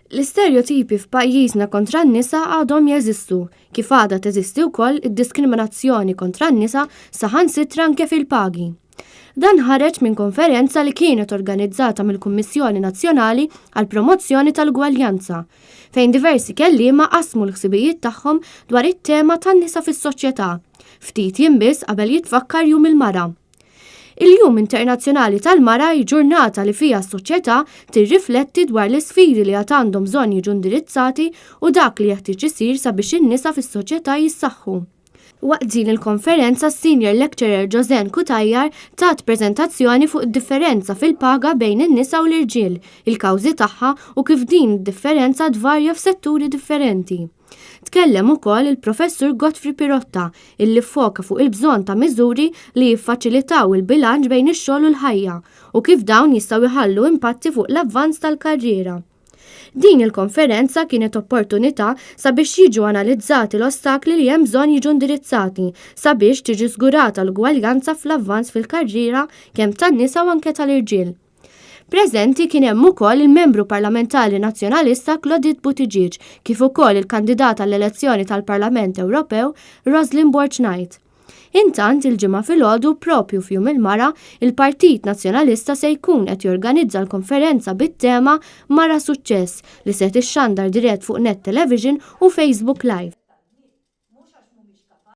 L-isterjotipi f'pajjiżna kontra n-nisa għadhom jeżistu, kif għadha teżisti wkoll id-diskriminazzjoni kontra n-nisa saħansitra anke fil-pagi. Dan ħareġ minn konferenza li kienet organizzata mill-Kummissjoni Nazzjonali għall-Promozzjoni tal-Ugwaljanza, fejn diversi kelliema qasmu l-ħsibijiet tagħhom dwar it-tema tan-nisa fis-soċjetà, ftit jiem biss qabel jitfakkar Jum il-Mara. Il-Jum Internazzjonali tal-Mara hi ġurnata li fiha s-soċjetà tirrifletti dwar l-isfidi li għad għandhom bżonn jiġu indirizzati u dak li jeħtieġ isir sabiex in-nisa fis-soċjetà jissaħħu. Waqt din il-konferenza s-Senior Lecturer Joseanne Cutajar tat preżentazzjoni fuq id-differenza fil-paga bejn in-nisa u l-irġiel, il-kawżi tagħha u kif din id-differenza tvarja f'setturi differenti. Tkellem ukoll il-Professur Godfrey Pirotta illi ffoka fuq il-bżonn ta' miżuri li jiffaċilitaw il-bilanċ bejn ix-xogħol u l-ħajja u kif dawn jistgħu jħallu impatti fuq l-avvanz tal-karriera. Din il-konferenza kienet opportunità sabiex jiġu analizzati l-ostakli li hemm bżonn jiġu indirizzati sabiex tiġi żgurata l-ugwaljanza fl-avvanz fil-karriera kemm tan-nisa u anke tal-irġiel. Preżenti kien hemm ukoll il-Membru Parlamentari Nazzjonalista Claudette Buttigieg kif ukoll il-kandidata għall-elezzjoni tal-Parlament Ewropew Roslyn Borg Knight. Intant, il-Ġimgħa filgħodu, propju f'Jum il-Mara, il-Partit Nazzjonalista se jkun qed jorganizza l-konferenza bit-tema Mara Suċċess li se tixxandar dirett fuq Net Television u Facebook Live.